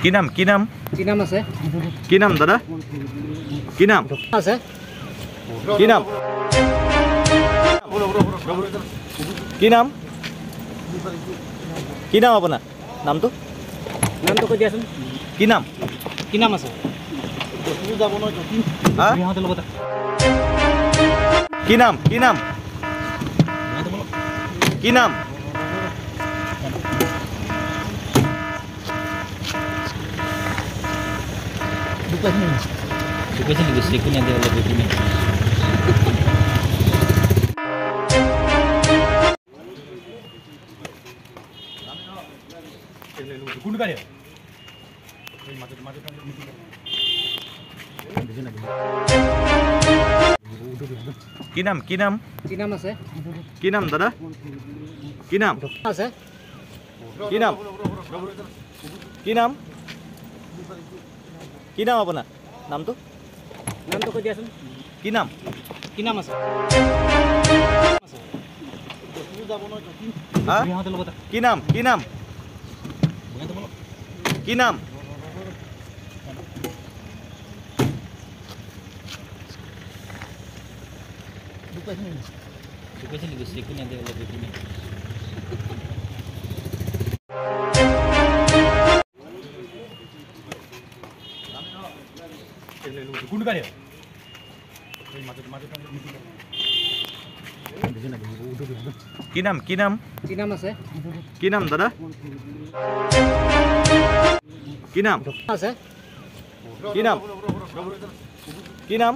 কি নাম? কি নাম? কি নাম আছে? কি নাম দাদা? কি নাম আছে? কি নাম? কি নাম? কি নাম আপোনাৰ? নামটো? নামটো কৈ দিয়াচোন। কি নাম? কি নাম আছে? হা? কি নাম? কি নাম? কি নাম? কি নাম? কি নাম? কি নাম আছে? কি নাম দাদা? কি নাম আছে? কি নাম? কি নাম? কি নাম আপোনাৰ? নামটো? নামটো কৈ দিয়াচোন। কি নাম? কি নাম আছে? হা? কি নাম? কি নাম? কি নাম? কি নাম? কি নাম? কি নাম আছে? কি নাম দাদা? কি নাম আছে? কি নাম? কি নাম?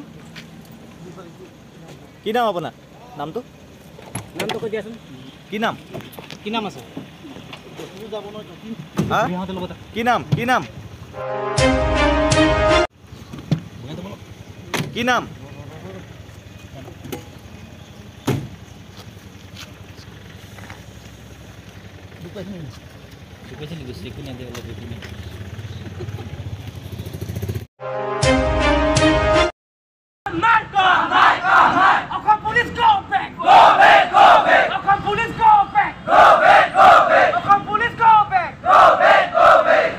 কি নাম আপোনাৰ? নামটো? নামটো কৈ দিয়াচোন। কি নাম? কি নাম আছে? হা? কি নাম? কি নাম? কি নাম? Police go back! Go back! Go back! Assam police go back! Go back! Go back! Assam police go back! Go back! Go back!